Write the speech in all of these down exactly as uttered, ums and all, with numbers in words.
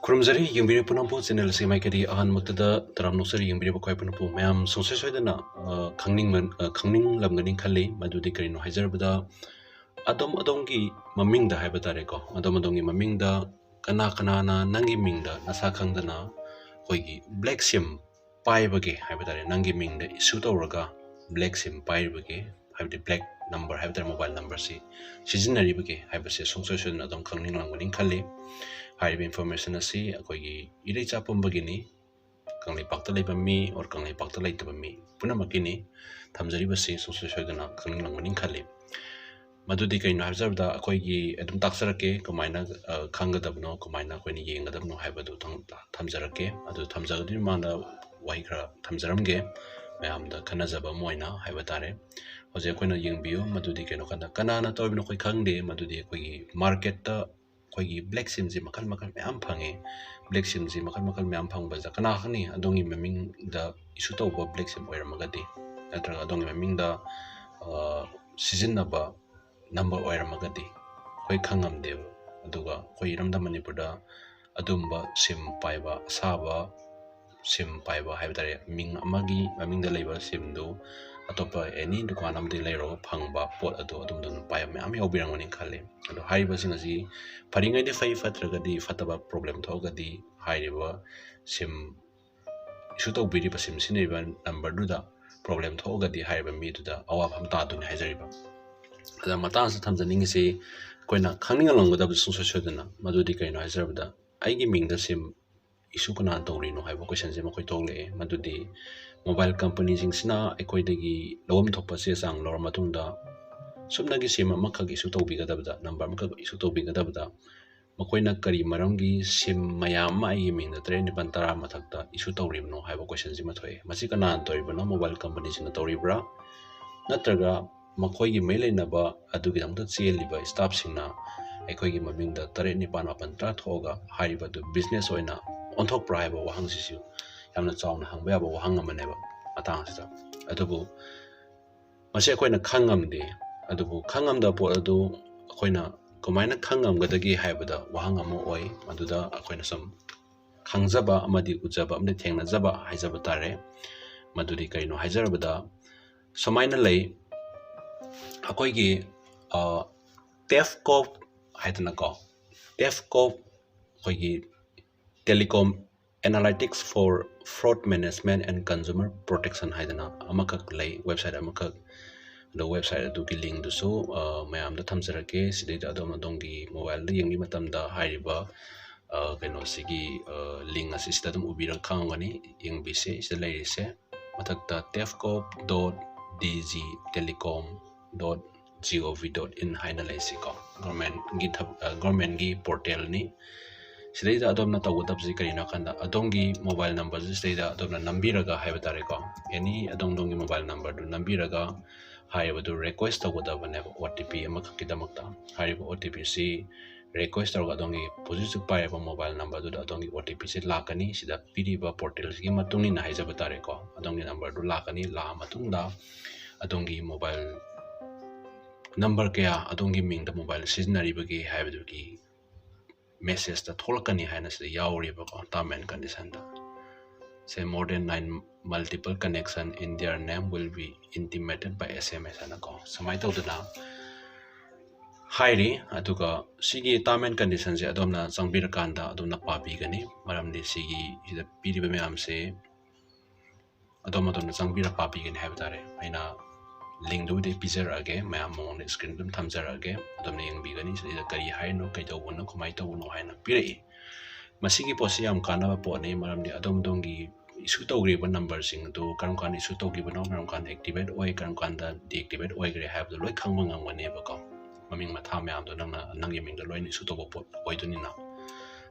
ꯈꯨꯔꯨꯝꯖꯔꯤ, ꯌꯦꯡꯕꯤꯔꯤꯕ ꯄꯨꯝꯅꯃꯛꯄꯨ ꯆꯦꯅꯦꯜ ꯑꯁꯤꯒꯤ ꯃꯥꯏꯀꯩꯗꯒꯤ ꯑꯍꯥꯟꯕꯃꯛꯇꯗ ꯇꯔꯥꯝꯅ ꯑꯣꯛꯆꯔꯤ꯫ ꯌꯦꯡꯕꯤꯔꯤꯕ ꯈ꯭ꯋꯥꯏ ꯄꯨꯝꯅꯃꯛꯄꯨ ꯃꯌꯥꯝ ꯁꯨꯡꯁꯣꯏ ꯁꯣꯏꯗꯅ, ꯑ, ꯈꯪꯅꯤꯡꯕ-, ꯑ, ꯈꯪꯅꯤꯡꯂꯝꯒꯅꯤ ꯈꯜꯂꯤ꯫ ꯃꯗꯨꯗꯤ ꯀꯔꯤꯅꯣ ꯍꯥꯏꯖꯔꯕꯗ, ꯑꯗꯣꯝ ꯑꯗꯣꯝꯒꯤ ꯃꯃꯤꯡꯗ ꯍꯥꯏꯕ ꯇꯥꯔꯦꯀꯣ, ꯑꯗꯣꯝ ꯑꯗꯣꯝꯒꯤ ꯃꯃꯤꯡꯗ ꯀꯅꯥ ꯀꯅꯥꯅ ꯅꯪꯒꯤ ꯃꯤꯡꯗ ꯅꯁꯥ ꯈꯪꯗꯅ ꯑꯩꯈꯣꯏꯒꯤ black sim ꯄꯥꯏꯕꯒꯦ ꯍꯥꯏꯕ ꯇꯥꯔꯦ, ꯅꯪꯒꯤ ꯃꯤꯡꯗ issue ꯇꯧꯔꯒ black sim ꯄꯥꯏꯔꯤꯕꯒꯦ, ꯍꯥꯏꯕꯗꯤ black number ꯍꯥꯏꯕ ꯇꯥꯔꯦ, mobile numberꯁꯤ ꯁꯤꯖꯤꯟꯅꯔꯤꯕꯒꯦ ꯍꯥꯏꯕꯁꯦ ꯁꯨꯡꯁꯣꯏ ꯁꯣꯏꯗꯅ ꯑꯗꯨꯝ ꯈꯪꯅꯤꯡꯂꯝꯒꯅꯤ ꯈꯜꯂꯤ꯫ ꯍꯥꯏꯔꯤꯕ information ꯑꯁꯤ ꯑꯩꯈꯣꯏꯒꯤ ꯏꯔꯩꯆꯥ ꯄꯨꯝꯕꯒꯤꯅꯤ, ꯀꯪꯂꯩꯄꯥꯛꯇ ꯂꯩꯕ ꯃꯤ or ꯀꯪꯂꯩꯄꯥꯛꯇ ꯂꯩꯇꯕ ꯃꯤ ꯄꯨꯝꯅꯃꯛꯀꯤꯅꯤ꯫ ꯊꯝꯖꯔꯤꯕꯁꯤ ꯁꯨꯡꯁꯣꯏ ꯁꯣꯏꯗꯅ ꯈꯪꯅꯤꯡꯂꯝꯒꯅꯤ ꯈꯜꯂꯤ꯫ ꯃꯗꯨꯗꯤ ꯀꯩꯅꯣ ꯍꯥꯏꯖꯕꯗ, ꯑꯩꯈꯣꯏꯒꯤ ꯑꯗꯨꯝ ꯇꯥꯛꯆꯔꯛꯀꯦ, ꯀꯃꯥꯏꯅ, ꯑ, ꯈꯪꯒꯗꯕꯅꯣ, ꯀꯃꯥꯏꯅ ꯑꯩꯈꯣꯏꯅ ꯌꯦꯡꯒꯗꯕꯅꯣ ꯍꯥꯏꯕꯗꯨ ꯊꯝ-, ꯊꯝꯖꯔꯛꯀꯦ꯫ ꯑꯗꯨ ꯊꯝꯖꯒꯗ꯭ꯔꯤ ꯃꯃꯥꯡꯗ ꯋꯥꯍꯩ ꯈꯔ ꯊꯝꯖꯔꯝꯒꯦ, ꯃꯌꯥꯝꯗ ꯈꯟꯅꯖꯕ ꯑꯃ ꯑꯣꯏꯅ ꯍꯥꯏꯕ ꯇꯥꯔꯦ꯫ ꯍꯧꯖꯤꯛ ꯑꯩꯈꯣꯏꯅ ꯌꯦꯡꯕꯤꯌꯨ, ꯃꯗꯨꯗꯤ ꯀꯩꯅꯣ ꯀꯥꯟꯗ ꯀꯅꯥꯅ ꯇꯧꯔꯤꯕꯅꯣ ꯑꯩꯈꯣꯏ ꯈꯪꯗꯦ, ꯃꯗꯨꯗꯤ ꯑꯩꯈꯣꯏꯒꯤ marketꯇ ꯑꯩꯈꯣꯏꯒꯤ black simꯁꯤ ꯃꯈꯜ ꯃꯈꯜ ꯃꯌꯥꯝ ꯐꯪꯉꯤ꯫ Black simꯁꯤ ꯃꯈꯜ ꯃꯈꯜ ꯃꯌꯥꯝ ꯐꯪꯕꯁꯤꯗ ꯀꯅꯥ ꯈꯪꯅꯤ, ꯑꯗꯣꯝꯒꯤ ꯃꯃꯤꯡꯗ issue ꯇꯧꯕ black sim ꯑꯣꯏꯔꯝꯃꯒꯗꯤ, ꯅꯠꯇ꯭ꯔꯒ ꯑꯗꯣꯝꯒꯤ ꯃꯃꯤꯡꯗ, ꯑ, ꯁꯤꯖꯤꯟꯅꯕ number ꯑꯣꯏꯔꯝꯃꯒꯗꯤ ꯑꯩꯈꯣꯏ ꯈꯪꯉꯝꯗꯦꯕ꯫ ꯑꯗꯨꯒ ꯑꯩꯈꯣꯏ ꯏꯔꯝꯗꯝ ꯃꯅꯤꯄꯨꯔꯗ ꯑꯗꯨꯝꯕ sim ꯄꯥꯏꯕ, ꯑꯁꯥꯕ sim ꯄꯥꯏꯕ ꯍꯥꯏꯕ ꯇꯥꯔꯦ, ꯃꯤꯡ ꯑꯃꯒꯤ ꯃꯃꯤꯡꯗ ꯂꯩꯕ simꯗꯨ ꯑꯇꯣꯞꯄ any ꯗꯨꯀꯥꯟ ꯑꯃꯗꯒꯤ ꯂꯩꯔꯨꯔꯒ ꯐꯪꯕ ꯄꯣꯠ ꯑꯗꯨ ꯑꯗꯨꯝꯕꯗꯣ ꯑꯗꯨꯝ ꯄꯥꯏꯕ ꯃꯌꯥꯝ ꯌꯥꯎꯕꯤꯔꯝꯒꯅꯤ ꯈꯜꯂꯤ꯫ ꯑꯗꯣ ꯍꯥꯏꯔꯤꯕꯁꯤꯡ ꯑꯁꯤ ꯐꯔꯤꯉꯩꯗꯤ ꯐꯩ, ꯐꯠꯇ꯭ꯔꯒꯗꯤ, ꯐꯠꯇꯕ problem ꯊꯣꯛꯑꯒꯗꯤ ꯍꯥꯏꯔꯤꯕ sim issue ꯇꯧꯕꯤꯔꯤꯕ, sim ꯁꯤꯖꯤꯟꯅꯔꯤꯕ numberꯗꯨꯗ problem ꯊꯣꯛꯑꯒꯗꯤ ꯍꯥꯏꯔꯤꯕ ꯃꯤꯗꯨꯗ ꯑꯋꯥꯕ ꯑꯃ ꯇꯥꯗꯣꯏꯅꯤ ꯍꯥꯏꯖꯔꯤꯕ꯫ ꯑꯗ ꯃꯇꯥꯡ ꯑꯁꯤꯗ ꯊꯝꯖꯅꯤꯡꯉꯤꯁꯤ, ꯑꯩꯈꯣꯏꯅ ꯈꯪꯅꯤꯡꯍꯜꯂꯝꯒꯗꯕ ꯁꯨꯡꯁꯣꯏ ꯁꯣꯏꯗꯅ, ꯃꯗꯨꯗꯤ ꯀꯩꯅꯣ ꯍꯥꯏꯖꯔꯕꯗ, ꯑꯩꯒꯤ ꯃꯤꯡꯗ sim issue ꯀꯅꯥꯅ ꯇꯧꯔꯤꯅꯣ ꯍꯥꯏꯕ questionꯁꯦ ꯃꯈꯣꯏ ꯊꯣꯛꯂꯛꯑꯦ꯫ ꯃꯗꯨꯗꯤ mobile companyꯁꯤꯡꯁꯤꯅ ꯑꯩꯈꯣꯏꯗꯒꯤ ꯂꯧꯐꯝ ꯊꯣꯛꯄ ꯆꯦ ꯆꯥꯡ ꯂꯧꯔ ꯃꯇꯨꯡꯗ, ꯁꯨꯞꯅꯒꯤ sim ꯑꯃꯈꯛ issue ꯇꯧꯕꯤꯒꯗꯕꯗ, number ꯑꯃꯈꯛ issue ꯇꯧꯕꯤꯒꯗꯕꯗ, ꯃꯈꯣꯏꯅ ꯀꯔꯤ ꯃꯔꯝꯒꯤ sim ꯃꯌꯥꯝ ꯑꯃ ꯑꯩꯒꯤ ꯃꯤꯡꯗ ꯇꯔꯦꯠ, ꯅꯤꯄꯥꯜ, ꯇꯔꯥ ꯃꯊꯛꯇ issue ꯇꯧꯔꯤꯕꯅꯣ ꯍꯥꯏꯕ questionꯁꯤꯃ ꯊꯣꯛꯑꯦ꯫ ꯃꯁꯤ ꯀꯅꯥꯅ ꯇꯧꯔꯤꯕꯅꯣ? Mobile companyꯁꯤꯡꯅ ꯇꯧꯔꯤꯕ꯭ꯔꯥ? ꯅꯠꯇ꯭ꯔꯒ ꯃꯈꯣꯏꯒꯤ ꯃꯔꯤ ꯂꯩꯅꯕ ꯑꯗꯨꯒꯤꯗꯃꯛꯇ ꯆꯦꯜꯂꯤꯕ staffꯁꯤꯡꯅ ꯑꯩꯈꯣꯏꯒꯤ ꯃꯃꯤꯡꯗ ꯇꯔꯦꯠ, ꯅꯤꯄꯥꯜ, ꯃꯥꯄꯜ, ꯇꯔꯥ ꯊꯣꯛꯑꯒ ꯍꯥꯏꯔꯤꯕ ꯑꯗꯨ business ꯑꯣꯏꯅ ꯑꯣꯟꯊꯣꯛꯄ꯭ꯔꯥ ꯍꯥꯏꯕ ꯋꯥꯍꯪꯁꯤꯁꯨ ꯌꯥꯝꯅ ꯆꯥꯎꯅ ꯍꯪꯕ ꯌꯥꯕ ꯋꯥꯍꯪ ꯑꯃꯅꯦꯕ ꯃꯇꯥꯡ ꯑꯁꯤꯗ꯫ ꯑꯗꯨꯕꯨ ꯃꯁꯤ ꯑꯩꯈꯣꯏꯅ ꯈꯪꯉꯝꯗꯦ꯫ ꯑꯗꯨꯕꯨ ꯈꯪꯉꯝꯗꯕ ꯄꯣꯠ ꯑꯗꯨ ꯑꯩꯈꯣꯏꯅ ꯀꯃꯥꯏꯅ ꯈꯪꯉꯝꯒꯗꯒꯦ ꯍꯥꯏꯕꯗ ꯋꯥꯍꯪ ꯑꯃ ꯑꯣꯏ꯫ ꯃꯗꯨꯗ ꯑꯩꯈꯣꯏꯅ ꯁꯨꯝ ꯈꯪꯖꯕ ꯑꯃꯗꯤ ꯎꯖꯕ ꯑꯃꯗꯤ ꯊꯦꯡꯅꯖꯕ ꯍꯥꯏꯖꯕ ꯇꯥꯔꯦ꯫ ꯃꯗꯨꯗꯤ ꯀꯔꯤꯅꯣ ꯍꯥꯏꯖꯔꯕꯗ, ꯁꯨꯃꯥꯏꯅ ꯂꯩ, ꯑꯩꯈꯣꯏꯒꯤ, ꯑ, ꯇꯦꯐꯀꯣꯞ ꯍꯥꯏꯗꯅꯀꯣ, ꯇꯦꯐꯀꯣꯞ, ꯑꯩꯈꯣꯏꯒꯤ Telecom Analytics for Fraud Management and Consumer Protection ꯍꯥꯏꯗꯅ ꯑꯃꯈꯛ ꯂꯩ, ꯋꯦꯕꯁꯥꯏꯠ ꯑꯃꯈꯛ꯫ ꯑꯗꯣ ꯋꯦꯕꯁꯥꯏꯠ ꯑꯗꯨꯒꯤ ꯂꯤꯡꯗꯨꯁꯨ, ꯑ, ꯃꯌꯥꯝꯗ ꯊꯝꯖꯔꯛꯀꯦ꯫ ꯁꯤꯗꯩꯗ ꯑꯗꯣꯝ ꯑꯗꯣꯝꯒꯤ ꯃꯣꯕꯥꯏꯜꯗ ꯌꯦꯡꯕ ꯃꯇꯝꯗ ꯍꯥꯏꯔꯤꯕ, ꯑ, ꯀꯩꯅꯣꯁꯤꯒꯤ, ꯑ, ꯂꯤꯡ ꯑꯁꯤ ꯁꯤꯗ ꯑꯗꯨꯝ ꯎꯕꯤꯔ ꯈꯪꯉꯝꯒꯅꯤ꯫ ꯌꯦꯡꯕꯤꯁꯦ, ꯁꯤꯗ ꯂꯩꯔꯤꯁꯦ꯫ ꯃꯊꯛꯇ tefcop dot D G telecom dot G O V dot in ꯍꯥꯏꯅ ꯂꯩꯁꯤꯀꯣ꯫ ꯒꯣꯔꯃꯦꯟꯒꯤ ꯊꯕ-, ꯑ, ꯒꯣꯔꯃꯦꯟꯒꯤ ꯄꯣꯔꯇꯦꯜꯅꯤ꯫ ꯁꯤꯗꯩꯗ ꯑꯗꯣꯝꯅ ꯇꯧꯒꯗꯕꯁꯤ ꯀꯔꯤꯅꯣ ꯍꯥꯏ ꯀꯥꯟꯗ, ꯑꯗꯣꯝꯒꯤ ꯃꯣꯕꯥꯏꯜ ꯅꯝꯕꯔꯁꯤ ꯁꯤꯗꯩꯗ ꯑꯗꯣꯝꯅ ꯅꯝꯕꯤꯔꯒ ꯍꯥꯏꯕ ꯇꯥꯔꯦꯀꯣ, ꯑꯦꯅꯤ ꯑꯗꯣꯝ ꯑꯗꯣꯝꯒꯤ ꯃꯣꯕꯥꯏꯜ ꯅꯝꯕꯔꯗꯨ ꯅꯝꯕꯤꯔꯒ ꯍꯥꯏꯔꯤꯕꯗꯨ ꯔꯤꯀ꯭ꯋꯦꯁ ꯇꯧꯒꯗꯕꯅꯦꯕ, ꯑꯣ ꯇꯤ ꯄꯤ ꯑꯃꯈꯛꯀꯤꯗꯃꯛꯇ꯫ ꯍꯥꯏꯔꯤꯕ ꯑꯣ ꯇꯤ ꯄꯤꯁꯤ ꯔꯤꯀ꯭ꯋꯦꯁ ꯇꯧꯔꯒ ꯑꯗꯣꯝꯒꯤ ꯍꯧꯖꯤꯛ ꯍꯧꯖꯤꯛ ꯄꯥꯏꯔꯤꯕ ꯃꯣꯕꯥꯏꯜ ꯅꯝꯕꯔꯗꯨꯗ ꯑꯗꯣꯝꯒꯤ ꯑꯣ ꯇꯤ ꯄꯤꯁꯤ ꯂꯥꯛꯀꯅꯤ꯫ ꯁꯤꯗ ꯄꯤꯔꯤꯕ ꯄꯣꯔꯇꯦꯜꯁꯤꯒꯤ ꯃꯇꯨꯡ ꯏꯟꯅ ꯍꯥꯏꯖꯕ ꯇꯥꯔꯦꯀꯣ, ꯑꯗꯣꯝꯒꯤ ꯅꯝꯕꯔꯗꯨ ꯂꯥꯛꯀꯅꯤ꯫ ꯂꯥꯛꯑ ꯃꯇꯨꯡꯗ ꯑꯗꯣꯝꯒꯤ ꯃꯣꯕꯥꯏꯜ ꯅꯝꯕꯔ ꯀꯌꯥ ꯑꯗꯣꯝꯒꯤ ꯃꯤꯡꯗ ꯃꯣꯕꯥꯏꯜ ꯁꯤꯖꯤꯟꯅꯔꯤꯕꯒꯦ ꯍꯥꯏꯕꯗꯨꯒꯤ ꯃꯦꯁꯦꯖꯇ ꯊꯣꯛꯂꯛꯀꯅꯤ ꯍꯥꯏꯅ ꯁꯤꯗ ꯌꯥꯎꯔꯤꯕꯀꯣ, term and conditionꯗ꯫ Say, more than nine multiple connection in their name will be intimated by S M S ꯍꯥꯏꯅꯀꯣ, ꯁꯨꯃꯥꯏꯅ ꯇꯧꯗꯅ ꯍꯥꯏꯔꯤ꯫ ꯑꯗꯨꯒ ꯁꯤꯒꯤ term and conditionꯁꯦ ꯑꯗꯣꯝꯅ ꯆꯪꯕꯤꯔꯀꯥꯟꯗ ꯑꯗꯣꯝꯅ ꯄꯥꯕꯤꯒꯅꯤ, ꯃꯔꯝꯗꯤ ꯁꯤꯒꯤ, ꯁꯤꯗ ꯄꯤꯔꯤꯕ ꯃꯌꯥꯝꯁꯦ ꯑꯗꯣꯝ ꯑꯗꯣꯝꯅ ꯆꯪꯕꯤꯔ ꯄꯥꯕꯤꯒꯅꯤ ꯍꯥꯏꯕ ꯇꯥꯔꯦ꯫ ꯑꯩꯅ ꯂꯤꯡꯗꯨꯕꯨꯗꯤ ꯄꯤꯖꯔꯛꯑꯒꯦ, ꯃꯌꯥꯝ ꯃꯉꯣꯟꯗ ꯁ꯭ꯀ꯭ꯔꯤꯟ ꯑꯗꯨꯝ ꯊꯝꯖꯔꯛꯑꯒꯦ, ꯑꯗꯣꯝꯅ ꯌꯦꯡꯕꯤꯒꯅꯤ꯫ ꯁꯤꯗꯩꯗ ꯀꯔꯤ ꯍꯥꯏꯅꯣ, ꯀꯩꯗꯧꯕꯅꯣ, ꯀꯃꯥꯏꯅ ꯇꯧꯕꯅꯣ ꯍꯥꯏꯅ ꯄꯤꯔꯛꯏ꯫ ꯃꯁꯤꯒꯤ ꯄꯣꯠꯁꯤ ꯌꯥꯝ ꯀꯥꯟꯅꯕ ꯄꯣꯠꯅꯤ, ꯃꯔꯝꯗꯤ ꯑꯗꯣꯝ ꯑꯗꯣꯝꯒꯤ ꯏꯁꯨ ꯇꯧꯈ꯭ꯔꯤꯕ ꯅꯝꯕꯔꯁꯤꯡ ꯑꯗꯨ ꯀꯔꯝ ꯀꯥꯟꯗ ꯏꯁꯨ ꯇꯧꯈꯤꯕꯅꯣ, ꯀꯔꯝ ꯀꯥꯟꯗ ꯑꯦꯛꯇꯤꯚꯦꯠ ꯑꯣꯏ, ꯀꯔꯝ ꯀꯥꯟꯗ ꯗꯤꯑꯦꯛꯇꯤꯚꯦꯠ ꯑꯣꯏꯈ꯭ꯔꯦ ꯍꯥꯏꯕꯗꯨ ꯂꯣꯏ ꯈꯪꯕ ꯉꯝꯒꯅꯦꯕꯀꯣ꯫ ꯃꯃꯤꯡ ꯃꯊꯥ ꯃꯌꯥꯝꯗꯣ ꯅꯪꯅ ꯅꯪꯒꯤ ꯃꯤꯡꯗ ꯂꯣꯏꯅ ꯏꯁꯨ ꯇꯧꯕ ꯄꯣꯠ ꯑꯣꯏꯗꯣꯏꯅꯤꯅ꯫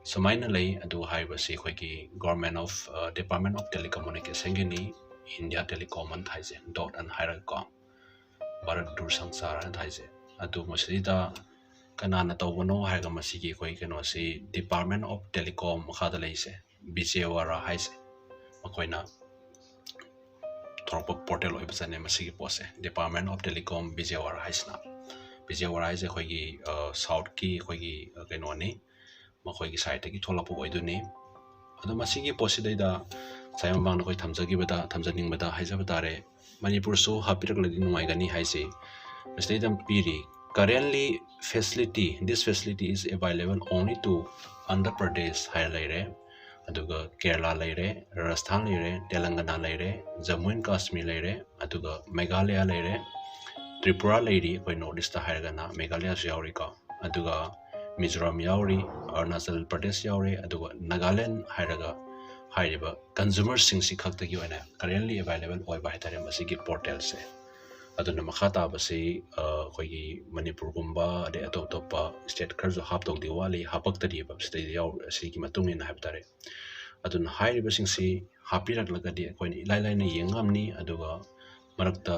ꯁꯨꯃꯥꯏꯅ ꯂꯩ꯫ ꯑꯗꯨ ꯍꯥꯏꯔꯤꯕꯁꯤ ꯑꯩꯈꯣꯏꯒꯤ Government of, ꯑ, Department of Telecommunicationꯒꯤꯅꯤ, India Telecom ꯑꯅ ꯊꯥꯏꯁꯦ, dot ꯑꯅ ꯍꯥꯏꯔꯒꯀꯣ, ꯚꯥꯔꯠ ꯗꯨꯔꯁꯪꯆꯥꯔ ꯑꯅ ꯊꯥꯏꯁꯦ꯫ ꯑꯗꯨ ꯃꯁꯤꯗ ꯀꯅꯥꯅ ꯇꯧꯕꯅꯣ ꯍꯥꯏꯔꯒ, ꯃꯁꯤꯒꯤ ꯑꯩꯈꯣꯏ ꯀꯩꯅꯣꯁꯤ Department of Telecom ꯃꯈꯥꯗ ꯂꯩꯁꯦ, ꯕꯤꯖꯦꯋꯥꯔꯥ ꯍꯥꯏꯁꯦ, ꯃꯈꯣꯏꯅ ꯊꯣꯔꯛꯄ ꯄꯣꯔꯇꯦꯜ ꯑꯣꯏꯕ ꯆꯠꯅꯩ ꯃꯁꯤꯒꯤ ꯄꯣꯠꯁꯦ, Department of Telecom ꯕꯤꯖꯦꯋꯥꯔꯥ ꯍꯥꯏꯁꯤꯅ꯫ ꯕꯤꯖꯦꯋꯥꯔꯥ ꯍꯥꯏꯁꯦ ꯑꯩꯈꯣꯏꯒꯤ ꯁꯥꯎꯠꯀꯤ ꯑꯩꯈꯣꯏꯒꯤ ꯀꯩꯅꯣꯅꯤ, ꯃꯈꯣꯏꯒꯤ ꯁꯥꯏꯠꯇꯒꯤ ꯊꯣꯛꯂꯛꯄ ꯑꯣꯏꯗꯣꯏꯅꯤ꯫ ꯑꯗꯣ ꯃꯁꯤꯒꯤ ꯄꯣꯠꯁꯤꯗꯩꯗ ꯉꯁꯥꯏ ꯃꯃꯥꯡꯗ ꯑꯩꯈꯣꯏ ꯊꯝꯖꯈꯤꯕꯗ, ꯊꯝꯖꯅꯤꯡꯕꯗ ꯍꯥꯏꯖꯕ ꯇꯥꯔꯦ, ꯃꯅꯤꯄꯨꯔꯁꯨ ꯍꯥꯞꯄꯤꯔꯛꯂꯗꯤ ꯅꯨꯡꯉꯥꯏꯒꯅꯤ ꯍꯥꯏꯁꯤ ꯃꯁꯤꯗꯩꯗ ꯄꯤꯔꯤ꯫ Currently facility, this facility is available only to Andhra Pradesh ꯍꯥꯏꯔ ꯂꯩꯔꯦ, ꯑꯗꯨꯒ ꯀꯦꯔꯂꯥ ꯂꯩꯔꯦ, ꯔꯥꯖꯁꯊꯥꯟ ꯂꯩꯔꯦ, ꯇꯦꯂꯪꯒꯅꯥ ꯂꯩꯔꯦ, ꯖꯝꯃꯨ ꯑꯦꯟ ꯀꯥꯁꯃꯤꯔ ꯂꯩꯔꯦ, ꯑꯗꯨꯒ ꯃꯦꯘꯥꯂꯌꯥ ꯂꯩꯔꯦ, ꯇ꯭ꯔꯤꯄꯨꯔꯥ ꯂꯩꯔꯤ ꯑꯩꯈꯣꯏ ꯅꯣꯔꯠ ꯏꯁꯇ ꯍꯥꯏꯔꯒꯅ ꯃꯦꯘꯥꯂꯌꯥꯁꯨ ꯌꯥꯎꯔꯤꯀꯣ, ꯑꯗꯨꯒ ꯃꯤꯖꯣꯔꯥꯝ ꯌꯥꯎꯔꯤ, ꯑꯔꯨꯅꯥꯆꯜ ꯄ꯭ꯔꯗꯦꯁ ꯌꯥꯎꯔꯤ, ꯑꯗꯨꯒ ꯅꯥꯒꯥꯂꯦꯟ ꯍꯥꯏꯔꯒ ꯍꯥꯏꯔꯤꯕ ꯀꯟꯖꯨꯃꯔꯁꯤꯡꯁꯤ ꯈꯛꯇꯒꯤ ꯑꯣꯏꯅ currently available ꯑꯣꯏꯕ ꯍꯥꯏꯇꯥꯔꯦ ꯃꯁꯤꯒꯤ ꯄꯣꯔꯇꯦꯜꯁꯦ꯫ ꯑꯗꯨꯅ ꯃꯈꯥ ꯇꯥꯕꯁꯤ ꯑꯩꯈꯣꯏꯒꯤ ꯃꯅꯤꯄꯨꯔꯒꯨꯝꯕ ꯑꯗꯩ ꯑꯇꯣꯞ ꯑꯇꯣꯞꯄ ꯁ꯭ꯇꯦꯠ ꯈꯔꯁꯨ ꯍꯥꯞꯇꯧꯗꯤ ꯋꯥꯠꯂꯤ, ꯍꯥꯄꯛꯇꯔꯤꯕ ꯁꯤꯗꯩꯗ ꯌꯥꯎ ꯑꯁꯤꯒꯤ ꯃꯇꯨꯡ ꯏꯟꯅ ꯍꯥꯏꯕ ꯇꯥꯔꯦ꯫ ꯑꯗꯨꯅ ꯍꯥꯏꯔꯤꯕꯁꯤꯡꯁꯤ ꯍꯥꯞꯄꯤꯔꯛꯂꯒꯗꯤ ꯑꯩꯈꯣꯏꯅ ꯏꯂꯥꯏ ꯂꯥꯏꯅ ꯌꯦꯡ ꯉꯝꯅꯤ꯫ ꯑꯗꯨꯒ ꯃꯔꯛꯇ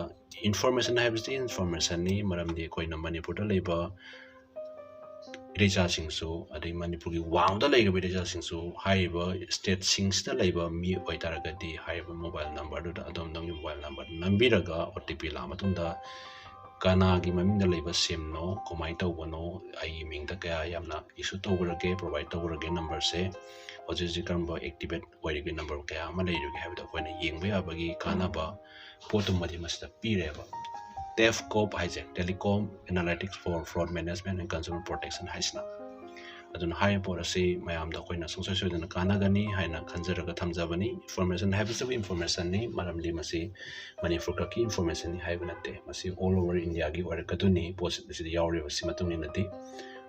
ꯏꯟꯐꯣꯔꯃꯦꯁꯟ ꯍꯥꯏꯕꯁꯤ ꯏꯟꯐꯣꯔꯃꯦꯁꯟꯅꯤ, ꯃꯔꯝꯗꯤ ꯑꯩꯈꯣꯏꯅ ꯃꯅꯤꯄꯨꯔꯗ ꯂꯩꯕ ꯏꯔꯩꯆꯥꯁꯤꯡꯁꯨ ꯑꯗꯩ ꯃꯅꯤꯄꯨꯔꯒꯤ ꯋꯥꯡꯃꯗ ꯂꯩꯔꯤꯕ ꯏꯔꯩꯆꯥꯁꯤꯡꯁꯨ ꯍꯥꯏꯔꯤꯕ ꯁ꯭ꯇꯦꯠꯁꯤꯡꯁꯤꯗ ꯂꯩꯕ ꯃꯤ ꯑꯣꯏꯇꯥꯔꯒꯗꯤ ꯍꯥꯏꯔꯤꯕ ꯃꯣꯕꯥꯏꯜ ꯅꯝꯕꯔꯗꯨꯗ ꯑꯗꯣꯝ ꯑꯗꯣꯝꯒꯤ mobile number ꯅꯝꯕꯤꯔꯒ O T P ꯂꯥꯛꯑ ꯃꯇꯨꯡꯗ ꯀꯅꯥꯒꯤ ꯃꯃꯤꯡꯗ ꯂꯩꯕ ꯁꯤꯝꯅꯣ, ꯀꯃꯥꯏꯅ ꯇꯧꯕꯅꯣ, ꯑꯩꯒꯤ ꯃꯤꯡꯗ ꯀꯌꯥ ꯌꯥꯝꯅ ꯏꯁꯨ ꯇꯧꯈ꯭ꯔꯒꯦ, ꯄ꯭ꯔꯣꯚꯥꯏꯠ ꯇꯧꯈ꯭ꯔꯒꯦ ꯅꯝꯕꯔꯁꯦ, ꯍꯧꯖꯤꯛ ꯍꯧꯖꯤꯛ ꯀꯔꯝꯕ ꯑꯦꯛꯇꯤꯚꯦꯠ ꯑꯣꯏꯔꯤꯒꯦ, ꯅꯝꯕꯔ ꯀꯌꯥ ꯑꯃ ꯂꯩꯔꯤꯒꯦ ꯍꯥꯏꯕꯗꯣ ꯑꯩꯈꯣꯏꯅ ꯌꯦꯡꯕ ꯌꯥꯕꯒꯤ ꯀꯥꯟꯅꯕ ꯄꯣꯠꯇꯨꯃꯗꯤ ꯃꯁꯤꯗ ꯄꯤꯔꯦꯕ꯫ ꯇꯦꯐꯀꯣꯞ ꯍꯥꯏꯁꯦ Telecom Analytics for Fraud Management and Consumer Protection ꯍꯥꯏꯁꯤꯅ꯫ ꯑꯗꯨꯅ ꯍꯥꯏꯔꯤꯕ ꯄꯣꯠ ꯑꯁꯤ ꯃꯌꯥꯝꯗ ꯑꯩꯈꯣꯏꯅ ꯁꯨꯡꯁꯣꯏ ꯁꯣꯏꯗꯅ ꯀꯥꯟꯅꯒꯅꯤ ꯍꯥꯏꯅ ꯈꯟꯖꯔꯒ ꯊꯝꯖꯕꯅꯤ꯫ ꯏꯟꯐꯣꯔꯃꯦꯁꯟ ꯍꯥꯏꯕꯁꯤꯕꯨ ꯏꯟꯐꯣꯔꯃꯦꯁꯟꯅꯤ, ꯃꯔꯝꯗꯤ ꯃꯁꯤ ꯃꯅꯤꯄꯨꯔ ꯈꯛꯀꯤ ꯏꯟꯐꯣꯔꯃꯦꯁꯟꯅꯤ ꯍꯥꯏꯕ ꯅꯠꯇꯦ, ꯃꯁꯤ ꯑꯣꯜ ꯑꯣꯚꯔ ꯏꯟꯗꯤꯌꯥꯒꯤ ꯑꯣꯏꯔꯛꯀꯗꯣꯏꯅꯤ ꯄꯣꯠꯁꯤꯗ ꯌꯥꯎꯔꯤꯕꯁꯤ ꯃꯇꯨꯡ ꯏꯟꯅꯗꯤ꯫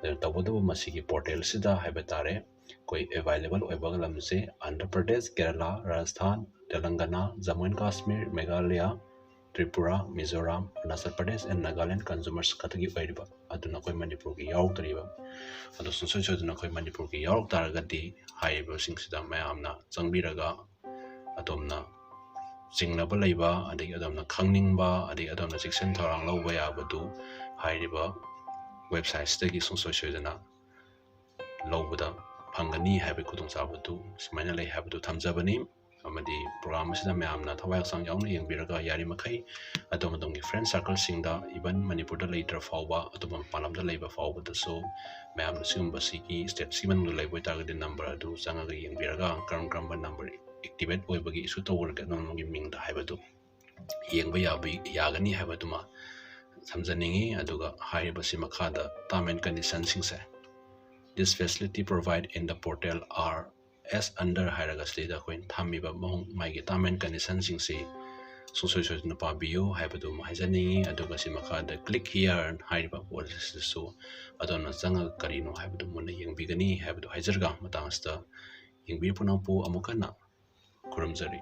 ꯑꯗꯨꯅ ꯇꯧꯕꯇꯕꯨ ꯃꯁꯤꯒꯤ ꯄꯣꯔꯇꯦꯜꯁꯤꯗ ꯍꯥꯏꯕ ꯇꯥꯔꯦ, ꯑꯩꯈꯣꯏ ꯑꯦꯚꯥꯏꯂꯦꯕꯜ ꯑꯣꯏꯕ ꯂꯝꯁꯦ Andhra Pradesh, Kerala, Rajasthan, Telangana, Jammu and Kashmir, Meghalaya, Tripura, Mizoram, Arunachal Pradesh and Nagaland consumers ꯈꯛꯇꯒꯤ ꯑꯣꯏꯔꯤꯕ, ꯑꯗꯨꯅ ꯑꯩꯈꯣꯏ ꯃꯅꯤꯄꯨꯔꯒꯤ ꯌꯥꯎꯔꯛꯇ꯭ꯔꯤꯕ꯫ ꯑꯗꯣ ꯁꯨꯡꯁꯣꯏ ꯁꯣꯏꯗꯅ ꯑꯩꯈꯣꯏ ꯃꯅꯤꯄꯨꯔꯒꯤ ꯌꯥꯎꯔꯛ ꯇꯥꯔꯒꯗꯤ ꯍꯥꯏꯔꯤꯕꯁꯤꯡꯁꯤꯗ ꯃꯌꯥꯝꯅ ꯆꯪꯕꯤꯔꯒ ꯑꯗꯣꯝꯅ ꯆꯤꯡꯅꯕ ꯂꯩꯕ, ꯑꯗꯒꯤ ꯑꯗꯣꯝꯅ ꯈꯪꯅꯤꯡꯕ, ꯑꯗꯒꯤ ꯑꯗꯣꯝꯅ ꯆꯦꯛꯁꯤꯟ ꯊꯧꯔꯥꯡ ꯂꯧꯕ ꯌꯥꯕꯗꯨ ꯍꯥꯏꯔꯤꯕ ꯋꯦꯕꯁꯥꯏꯠꯁꯤꯗꯒꯤ ꯁꯨꯡꯁꯣꯏ ꯁꯣꯏꯗꯅ ꯂꯧꯕꯗ ꯐꯪꯒꯅꯤ ꯍꯥꯏꯕꯒꯤ ꯈꯨꯗꯣꯡꯆꯥꯕꯗꯨ ꯁꯨꯃꯥꯏꯅ ꯂꯩ ꯍꯥꯏꯕꯗꯨ ꯊꯝꯖꯕꯅꯤ꯫ ꯑꯃꯗꯤ program ꯑꯁꯤꯗ ꯃꯌꯥꯝꯅ ꯊꯋꯥꯏ ꯍꯛꯆꯥꯡ ꯌꯥꯎꯅ ꯌꯦꯡꯕꯤꯔꯒ, ꯌꯥꯔꯤꯃꯈꯩ ꯑꯗꯣꯝ ꯑꯗꯣꯝꯒꯤ friend circle ꯁꯤꯡꯗ, even ꯃꯅꯤꯄꯨꯔꯗ ꯂꯩꯇ꯭ꯔ ꯐꯥꯎꯕ ꯑꯇꯣꯞꯄ ꯃꯄꯥꯟ ꯂꯝꯗ ꯂꯩꯕ ꯐꯥꯎꯕꯗꯁꯨ ꯃꯌꯥꯝꯅ ꯁꯤꯒꯨꯝꯕꯁꯤꯒꯤ state ꯁꯤ ꯃꯅꯨꯡꯗ ꯂꯩꯕ ꯑꯣꯏꯇꯥꯔꯒꯗꯤ number ꯑꯗꯨ ꯆꯪꯉꯒ ꯌꯦꯡꯕꯤꯔꯒ, ꯀꯔꯝ ꯀꯔꯝꯕ number activate ꯑꯣꯏꯕꯒꯤ issue ꯇꯧꯔꯒꯦ ꯑꯗꯣꯝ ꯑꯗꯣꯝꯒꯤ ꯃꯤꯡꯗ ꯍꯥꯏꯕꯗꯨ ꯌꯦꯡꯕ ꯌꯥꯕ, ꯌꯥꯒꯅꯤ ꯍꯥꯏꯕꯗꯨꯃ ꯊꯝꯖꯅꯤꯡꯉꯤ꯫ ꯑꯗꯨꯒ ꯍꯥꯏꯔꯤꯕꯁꯤ ꯃꯈꯥꯗ term and condition ꯁꯤꯡꯁꯦ, "This facility provide in the portal are as under" ꯍꯥꯏꯔꯒ ꯁꯤꯗꯩꯗ ꯑꯩꯈꯣꯏꯅ ꯊꯝꯃꯤꯕ ꯃꯑꯣꯡ ꯃꯥꯒꯤ term and condition ꯁꯤꯡꯁꯤ ꯁꯨꯡꯁꯣꯏ ꯁꯣꯏꯗꯅ ꯄꯥꯕꯤꯌꯨ ꯍꯥꯏꯕꯗꯨ ꯑꯃ ꯍꯥꯏꯖꯅꯤꯡꯉꯤ꯫ ꯑꯗꯨꯒ ꯁꯤ ꯃꯈꯥꯗ "Click here" ꯍꯥꯏꯔꯤꯕ ꯄꯣꯠ ꯑꯁꯤꯗꯁꯨ ꯑꯗꯣꯝꯅ ꯆꯪꯉꯒ ꯀꯔꯤꯅꯣ ꯍꯥꯏꯕꯗꯨ ꯃꯨꯟꯅ ꯌꯦꯡꯕꯤꯒꯅꯤ ꯍꯥꯏꯕꯗꯨ ꯍꯥꯏꯖꯔꯒ, ꯃꯇꯥꯡ ꯑꯁꯤꯗ ꯌꯦꯡꯕꯤꯔꯤꯕ ꯄꯨꯝꯅꯃꯛꯄꯨ ꯑꯃꯨꯛ ꯍꯟꯅ ꯈꯨꯔꯨꯝꯖꯔꯤ꯫